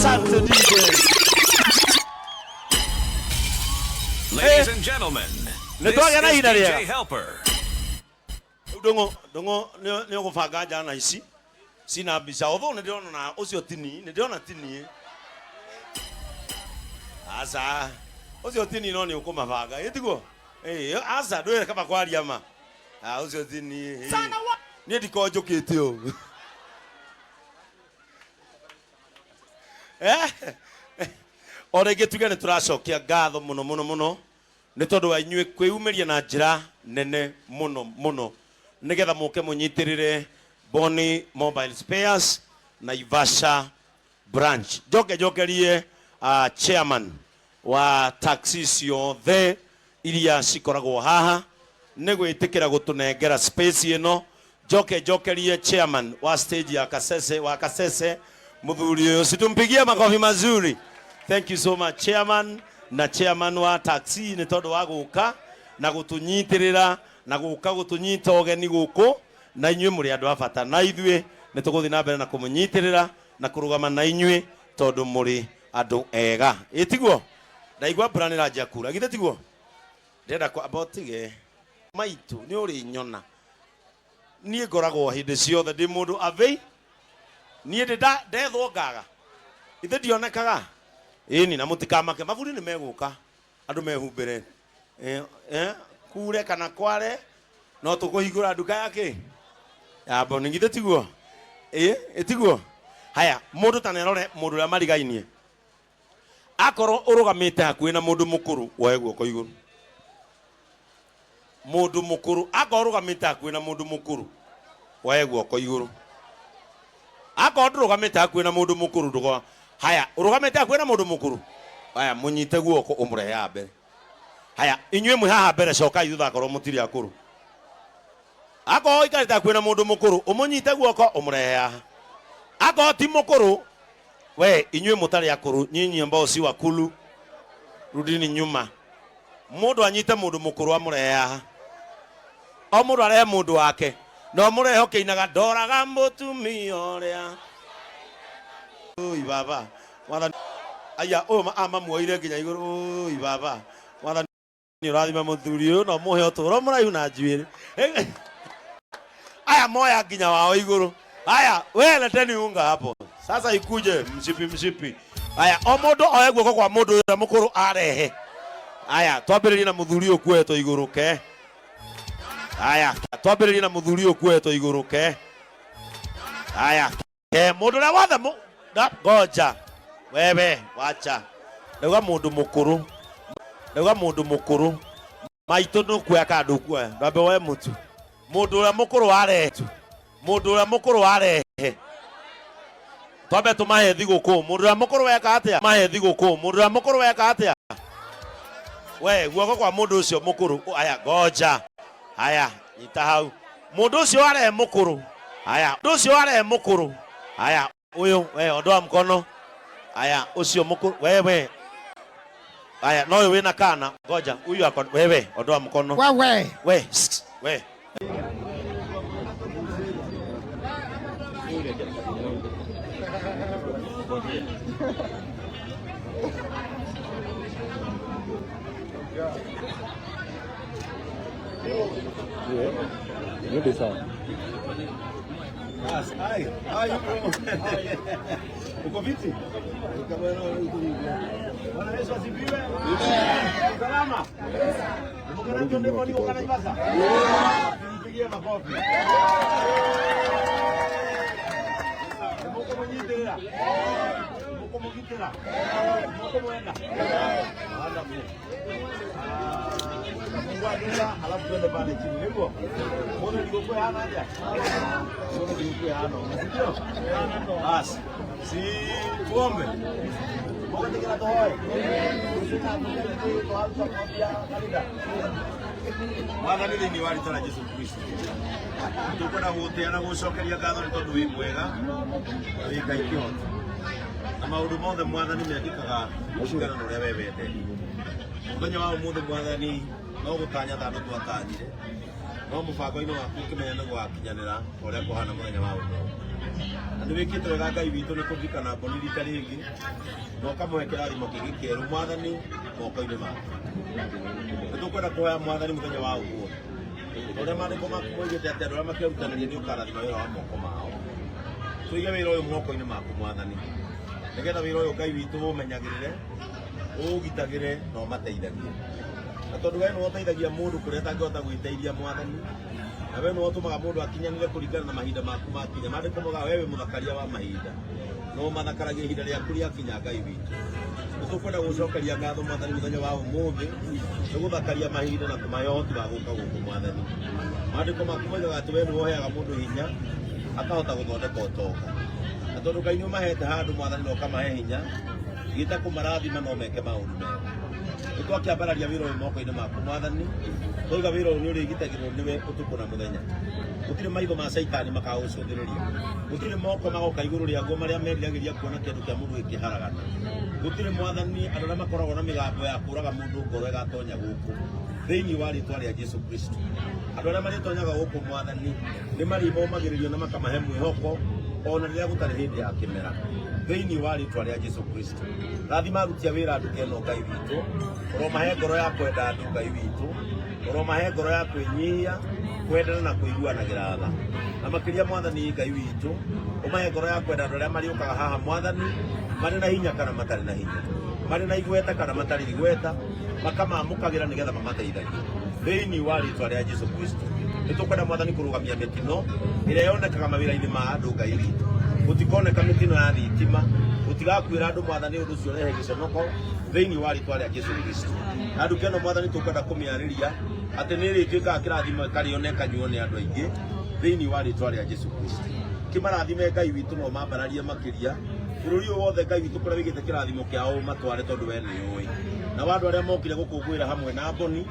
Asante DJ. Ladies and gentlemen, Nĩ this twagĩa na is ihinda DJ rĩega. Helper. Ndũng'ũ ndũng'ũ nĩ ũgũbanga njana ici cina mbica although nĩ ndĩrona na ũcio tini nĩ ndĩrona tini aca ũcio tini no nĩ ũkũmabanga ĩ tiguo ĩ aca ndwĩre kaba kwaria ma. Ah, ũcio tini ĩ. Niĩ ndikoragwo njũkĩte ũũ. Eh? O rĩngĩ tuge nĩ tũracokia ngatho mũno mũno mũno nĩ tondũ wa inyuĩ kwĩyumĩria na njĩra nene mũno mũno nĩgetha mũke mũnyitĩrĩre Boni Mobile Spares Naivasha branch. Njoke njokerie chairman wa taxi ciothe iria cikoragwo haha nĩ gwĩtĩkĩra gũtũnengera space ĩno. Njoke njokerie chairman wa stage ya Kasese, wa Kasese mũthuri ũyũ, situmpigie makofi mazuri. Thank you so much chairman na chairman wa taxi nĩ tondũ wa gũka na gũtũnyitĩrĩra na gũka gũtũnyita ũgeni gũkũ, na inyuĩ mũrĩ andũ a bata na ithuĩ nĩ tũgũthiĩ na mbere na kũmũnyitĩrĩra na kũrũgama na inyuĩ tondũ mũrĩ andũ ega. Ĩ tiguo? Ndaigua mbura nĩ ĩranjia kura, githĩ tiguo? Ndĩrenda kwamba ũtige maitũ nĩ ũrĩ nyona niĩ ngoragwo hĩndĩ ciothe ndĩ mũndũ avei niĩ ndĩ ndethwo ngaga ithe ndionekaga ĩni na mũtikamake maburi nĩ megũka andũ mehumbĩre kure kana kware no tũkũhingũra nduka ya kĩ ya Boni githĩ tiguo? Ĩ ĩtiguo? Haya mũndũ tanerore mũndũ ũrĩa marigainie akorwo ũrũgamĩte hakuhĩ na mũndũ mũkũrũ woe guoko igũrũ mũndũ mũkũrũ akorwo ũrũgamĩte hakuhĩ na mũndũ mũkũrũ woe guoko igũrũ akorwo ndũrũgamĩte hakuhĩ na mũndũ mũkũrũ ndũgo haya ũrũgamĩte hakuhĩ na mũndũ mũkũrũ haya mũnyite guoko ũmũrehe haha mbere haya inyuĩ mwĩ haha mbere cokai thutha akorwo mũtirĩ akũrũ akorwo ũikarĩte hakuhĩ na mũndũ mũkũrũ ũmũnyite guoko ũmũrehe haha akorwo ti mũkũrũ we inyuĩ mũtarĩ akũrũ nyinyi ambao si wakulu rudini nyuma mũndũ anyite mũndũ mũkũrũ amũrehe haha o mũndũ arehe mũndũ wake no mũrehe ũkĩinaga ndoraga mũtumia ũrĩa oi baba mwathani aya ũyũ amamuoire nginya igũrũ oi baba mwathani ũrathima mũthuri ũyũ no mũhe ũtũũro mũraihu na njuĩrĩ aya moya nginya wao igũrũ aya we leteni unga hapo sasa ikuje mshipi mshipi aya o mũndũ oe guoko kwa mũndũ ũrĩa mũkũrũ arehe aya twambĩrĩrie na mũthuri ũyũ kuoetwo igũrũ ke aya twambĩrĩrie na mũthuri ũyũ kuoetwo igũrũ ke aya ke mũndũ ũrĩa wothe ngoja wewe wacha ndauga mũndũ mũkũrũ ndauga mũndũ mũkũrũ maitũ nũkuoya kana ndũkuoya ndwambe woe mũtu mũndũ ũrĩa mũkũrũ arehe mũndũ ũrĩa mũkũrũ arehe twambe tũmahe thigũkũ mũndũ ũrĩa mũkũrũ weka atĩa mahe thigũkũ mũndũ ũrĩa mũkũrũ weka atĩa we guoko kwa mũndũ ũcio mũkũrũ aya ngoja aya nyita hau mũndũ ũcio arehe mũkũrũ aya mũndũ ũcio arehe mũkũrũ aya ũyũ we ondoa mkono aya ũcio mũkũrũ wewe aya no ũyũ wĩna kana ngoja huyu ako wewe ondoa mkono Wewe. we we Hi, how are you bro? Uko vipi? Bwana Yesu asifiwe. Salama. Mko na ndio niko Naivasha? Tumpigie makofi. Mko mnyitira. Mko mgitira. Mko mwenda. Wonderful. Mungu adula halafu twende pale chini. Hivyo. Mbona nilikuwa hana haja? Mbona nilikuwa hana? Ndio. Basi. Si tuombe. Mbona tikira tohoe? Mwathani thĩinĩ wa rĩtwa rĩa Jesu Kristo tũkwenda gũgũtĩa na gũgũcokeria ngatho nĩ tondũ wĩ mwega na wĩ Ngai kĩhoti na maũndũ mothe Mwathani mekĩkaga kũringana na ũrĩa we wendete. Mũthenya wa ũmũthĩ Mwathani no gũtanya thano twatanyire no mũbango-inĩ waku ũkĩmenya nĩ gũgakinyanĩra ũrĩa kũhana mũthenya wa ũmũthĩ. Na nĩ wĩkĩte wega Ngai witũ nĩ kũririkana Mboni rita rĩngĩ na ũkamũhe kĩrathimo kĩngĩ kĩerũ mwathani moko-inĩ maku. Nĩ tũkwenda kũhoya mwathani mũthenya wa ũmũthĩ ũrĩa maandĩko maku moigĩte atĩ andũ arĩa makerutanĩria nĩ ũkarathima wĩra wa moko mao. Tũige wĩra ũyũ moko-inĩ maku mwathani, nĩgetha wĩra ũyũ Ngai witũ ũmenyagĩrĩre, ũũgitagĩre na ũmateithagie. Na tondũ we nĩwe ũteithagia mũndũ kũrĩa atangĩhota gwĩteithia mwathani, na we nĩwe ũtũmaga mũndũ akinyanĩre kũringana na mahinda maku makinya. Maandĩko maugaga we wĩ mũthakaria wa mahinda, na ũmathakaragia ihinda rĩaku rĩakinya Ngai witũ. Nĩ tũkwenda gũcokeria ngatho mwathani mũthenya wa ũmũthĩ nĩ gũthakaria mahinda na kũmahe ũhoti wa gũka gũkũ mwathani. Maandĩko maku moigaga atĩ we nĩwe ũheaga mũndũ hinya akahota gũthondeka ũtonga. Na tondũ Ngai nĩ ũmahete handũ mwathani na ũkamahe hinya, gĩta kũmarathima no meke maũndũ mega. Nĩ twakĩambararia wĩra ũyũ moko-inĩ maku mwathani, twauga wĩra ũyũ nĩ ũrĩgitagĩrwo nĩwe ũtukũ na mũthenya. Gũtirĩ maitho ma caitani makaũcũthĩrĩria, gũtirĩ moko magoka igũrũ rĩaguo marĩa meriragĩria kuona kĩndũ kĩa mũndũ gĩkĩharagana. Gũtirĩ mwathani andũ arĩa makoragwo na mĩgambo ya kũraga mũndũ ngoro ĩgatonya gũkũ thĩinĩ wa rĩtwa rĩa Jesu Kristo. Andũ arĩa marĩtonyaga gũkũ mwathani nĩ marĩmomagĩrĩrio na makamahe mwĩhoko ona rĩrĩa gũtarĩ hĩndĩ ya kĩmera thĩinĩ wa rĩtwa rĩa Jesu Kristo. Rathima aruti a wĩra nduka ĩno Ngai witũ, ũromahe ngoro ya kwenda andũ Ngai witũ, ũromahe ngoro ya kwĩnyihia, kwendana na kũiguanagĩra tha. Na makĩria mwathani Ngai witũ, ũmahe ngoro ya kwenda andũ arĩa marĩũkaga haha mwathani, marĩ na hinya kana matarĩ na hinya, marĩ na igweta kana matarĩ igweta, makamamũkagĩra nĩgetha mamateithagie thĩinĩ wa rĩtwa rĩa Jesu Kristo. Nĩ tũkwenda mwathani kũrũgamia mĩtino ĩrĩa yonekaga mawĩra-inĩ ma andũ Ngai witũ. Gũtikoneka mĩtino ya thitima, gũtigakuĩra andũ mwathani ũndũ ũcio ũrehe gĩconoko thĩinĩ wa rĩtwa rĩa Jesu Kristo. Na nduka ĩno mwathani tũkwenda kũmĩarĩria atĩ nĩ ĩrĩtuĩkaga kĩrathimo ĩkarĩo na ĩkanyuo nĩ andũ aingĩ thĩinĩ wa rĩtwa rĩa Jesu Kristo. Kĩmarathime Ngai witũ na ũmambararie makĩria bũrũri ũyũ wothe Ngai witũ kũrĩa wĩigĩte kĩrathimo kĩao ũmatware tondũ we nĩ ũĩ. Na andũ arĩa mokire gũkũngũĩra hamwe na Mboni,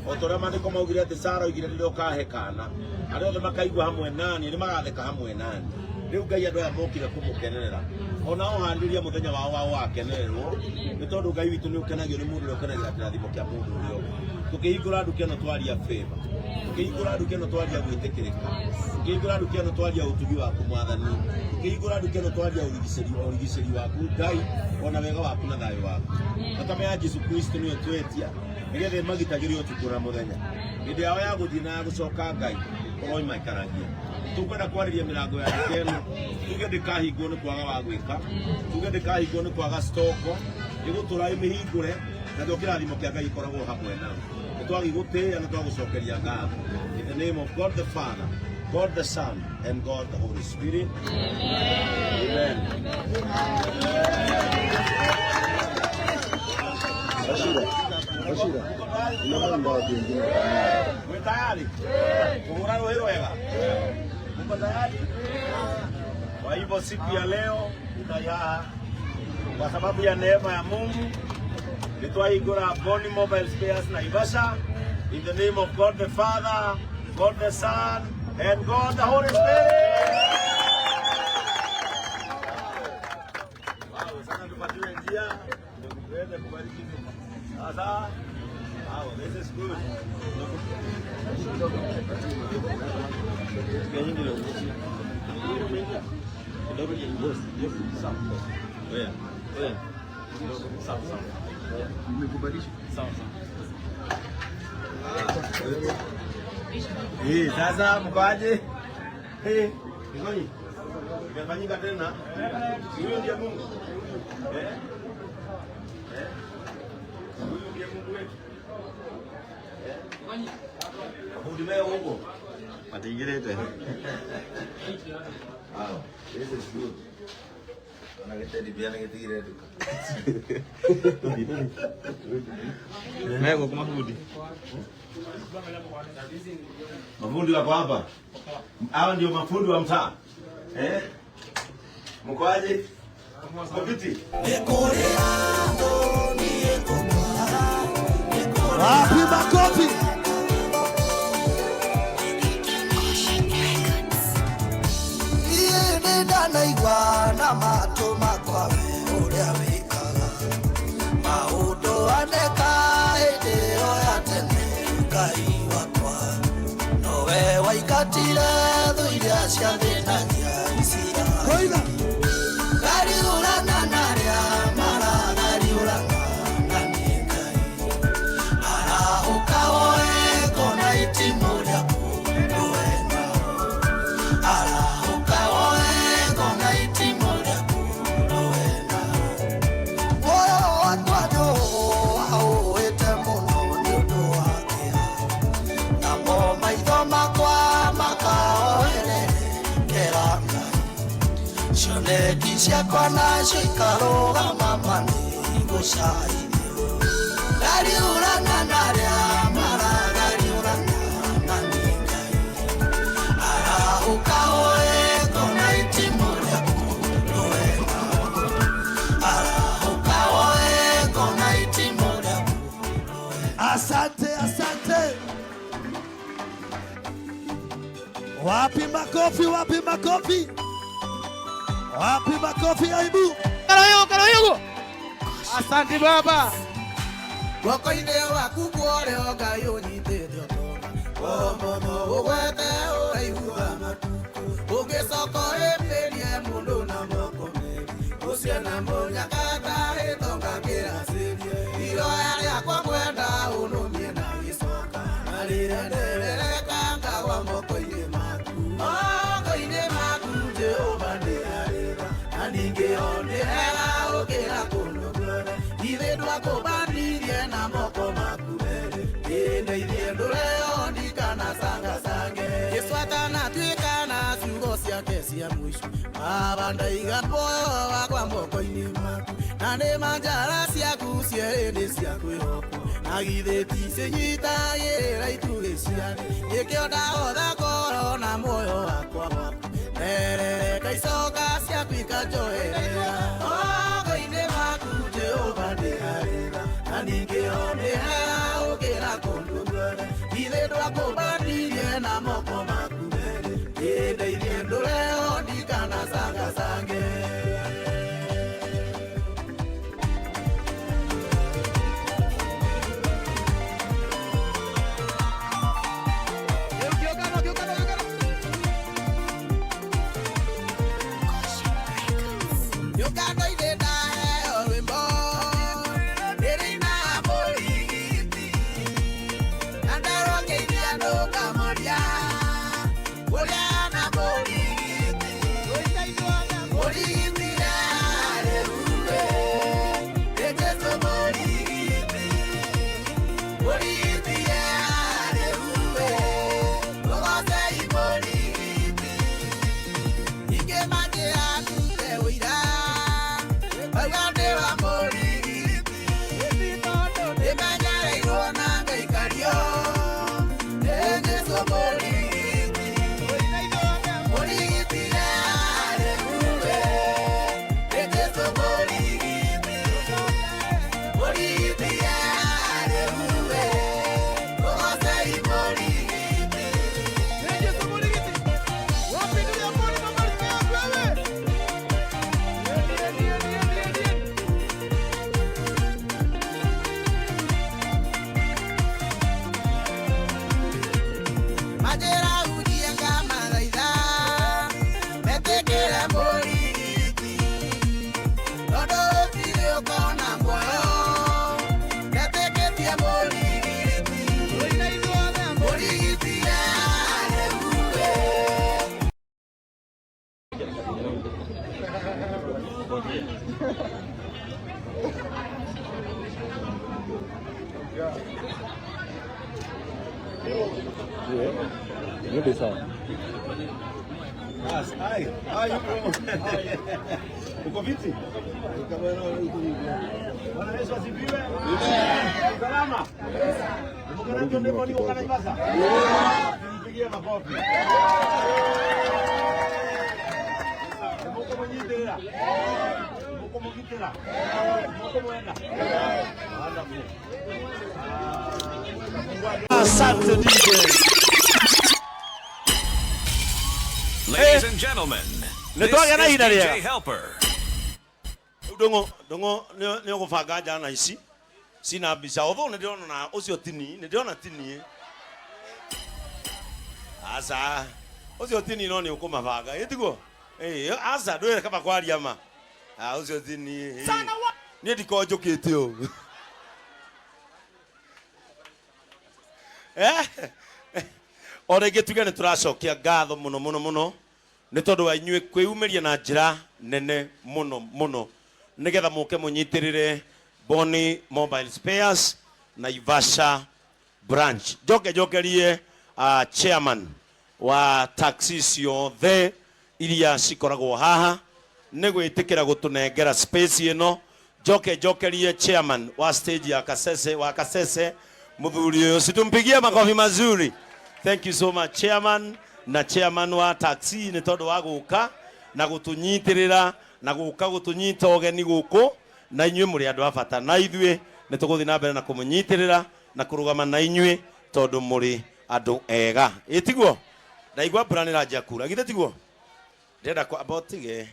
o ta ũrĩa maandĩko maugire atĩ Sara oigire rĩrĩa ũkahe kana, arĩa othe makaigua hamwe nani nĩ magatheka hamwe nani. Rĩu Ngai andũ aya mokire kũmũkenerera, ona ũharĩrĩria mũthenya wao wa wakenererwo, nĩ tondũ Ngai witũ nĩ ũkenagio nĩ mũndũ ũrĩa ũkenagĩra kĩrathimo kĩa mũndũ ũrĩa ũngĩ. Tũkĩhingũra nduka ĩno twaria favor, tũkĩhingũra nduka ĩno twaria gwĩtĩkĩrĩka, tũkĩhingũra nduka ĩno twaria ũtugi waku mwathani, tũkĩhingũra nduka ĩno twaria ũrigicĩri waku Ngai, ona wega waku na thayũ waku. Thakame ya Jesu Kristo nĩyo twetia nĩgetha ĩmagitagĩre ũtukũ na mũthenya. Hĩndĩ yao ya gũthiĩ na ya gũcoka Ngai ũroimaikaragia. Tũkwenda kwarĩria mĩrango ya nduka ĩno, tuge ndĩkahingwo nĩ kwaga wa gwĩka, tuge ndĩkahingwo nĩ kwaga stoko, ĩgũtũra ĩmĩhingũre nakĩo kĩrathimo kĩa Ngai gĩkoragwo hamwe nao. Nĩ twagĩgũtĩĩa na twagũcokeria ngatho. In the name of God the Father, God the Son, and God the Holy Spirit. Amen. Bashira, Bashira, unaomba watu wengine. Mwe tayari? Kuhura rũhĩ rwega? Mko tayari? Kwa hivyo siku ya leo tutaihaha kwa sababu ya neema ya Mungu nitwahingũra Boni Mobile Spares Naivasha in the name of God the Father, God the Son, and God the Holy Spirit. Wow, sasa tupatiwe njia ndio tuweze kubariki. Sasa, wow, this is good. Eh, sasa mkoaje? Eh, Ngoni. Imefanyika tena. Huyu ndiye Mungu. Eh? Eh? Huyu ndiye Mungu wetu. Eh? Mabundi meo huko. Matingirite. Wow, this is good. Ona gĩtendi mbia nĩ gĩtigire nduka. Megũkũ mabundi. Mafundi wako hapa. Hawa ndio mafundi wa mtaa. Eh? Mkoaje? Mko fiti? Wapi makofi? Niĩ nĩndanaigua na matũ makwa we ũrĩa wĩkaga maũndũ aneka hĩndĩ ĩyo ya tene Ngai wakwa nowe waingatire thũ iria ciathĩnagia Isiraeli. Ciakwa nacio ikarũgama ma nĩigũcaithio. Ngariũrana na arĩa maragariũrana na niĩ Ngai. Arahũka oe ngona itimũ rĩaku rũe nao. Arahũka oe ngona itimũ rĩaku. Asante, asante. Wapi makofi? Wapi makofi? Wapi makofi aibu? Asante baba. Guoko-inĩ waku kworĩo Ngai ũnyitĩte ũtonga ũmũthũ ũgwete ũraihu wa matukũ ũngĩcoka ũhĩmbĩrie mũndũ na moko merĩ ũcio na mũnyakata ĩtonga kĩracĩrie iroya rĩakwa kwenda ũnũmie na gĩcoka na rĩrĩa nderereka ngagwa moko-inĩ maku moko-inĩ maku Jehova nĩ arĩra na ningĩ o nĩ hega gũkĩra kũndũ guothe ithe ndwakũmbanirie na moko maku merĩ ĩndeithie ndũreo ndikana sangasange Yesu atanatuĩka na ciugo ciake cia mũico baba ndaiga muoyo wakwa moko-inĩ maku na nĩ manjara ciaku cierĩ nĩ cia kwĩhokwo na githĩ ti cinyitagĩrĩra itugĩ cia thĩ nĩkĩo ndahotha ngoro na muoyo wakwa waku nderereka icoka ciaku ikanjoherera moko-inĩ maku Jehova nĩ arĩra na ningĩ o nĩ hega gũkĩra kũndũ guothe ithe ndwakũmbanirie na moko maku merĩ ĩndeithie ndũreo ndikana sangasange. Nyũkano-inĩ ndaheo rwĩmbo rĩrĩ na mũrigiti na nderwo ngeithia ndũkamoria ũrĩa na mũrigiti mũrigiti arĩure nĩ Jesũ mũrigiti mũrigiti arĩure mũgocei mũrigiti ingĩ manjĩra ndute ũira bauga ndĩ wa mũrigiti ndĩmenyereirwo na ngaikario nĩ Jesũ mũrigiti mũrigiti arĩure nĩ Jesũ mũrigiti mũrigiti arĩure mũgocei mũrigiti. Yesu mũrigiti. Wapi ndio mbona mama wewe? Ndiye ndiye ndiye ndiye ndiye. Majera ujie ngamathaitha metĩkĩre mũrigiti tondũ gũtirĩ ũkona muoyo metĩkĩtie mũrigiti mũrigiti arĩure. Hi, how are you bro? Uko fiti? Bwana Yesu asifiwe. Salama. Uko na ndio ndio uko Naivasha? Mpigie makofi. Muko munyitira. Muko mugitira. Muko mwenda. Wonderful. Asante DJ. Ladies and gentlemen, Nĩ this twagĩa na is ihinda DJ rĩega. Helper. Rĩu ndũng'ũ ndũng'ũ nĩ ũgũbanga njana ici cina mbica although nĩ ndĩrona na ũcio tini nĩ ndĩrona tini aca ũcio tini no nĩ ũkũmabanga ĩ tiguo ĩ aca ndwĩre kaba kwaria ma. Ah, ũcio tini ĩ. Niĩ ndikoragwo njũkĩte ũũ. Eh? O rĩngĩ tuge nĩ tũracokia ngatho mũno mũno mũno nĩ tondũ wa inyuĩ kwĩyumĩria na njĩra nene mũno mũno nĩgetha mũke mũnyitĩrĩre Boni Mobile Spares Naivasha branch. Njoke njokerie chairman wa taxi ciothe iria cikoragwo haha. Nĩ gwĩtĩkĩra gũtũnengera space ĩno. Njoke njokerie chairman wa stage ya Kasese, wa Kasese, mũthuri ũyũ, situmpigie makofi mazuri. Thank you so much, chairman, na chairman wa taxi nĩ tondũ wa gũka na gũtũnyitĩrĩra na gũka gũtũnyita ũgeni gũkũ. Na inyuĩ mũrĩ andũ a bata, na ithuĩ nĩ tũgũthiĩ na mbere na kũmũnyitĩrĩra na kũrũgama na inyuĩ tondũ mũrĩ andũ ega. Ĩ tiguo? Ndaigua mbura nĩ ĩranjia kura, githĩ tiguo? Ndĩrenda kwamba ũtige.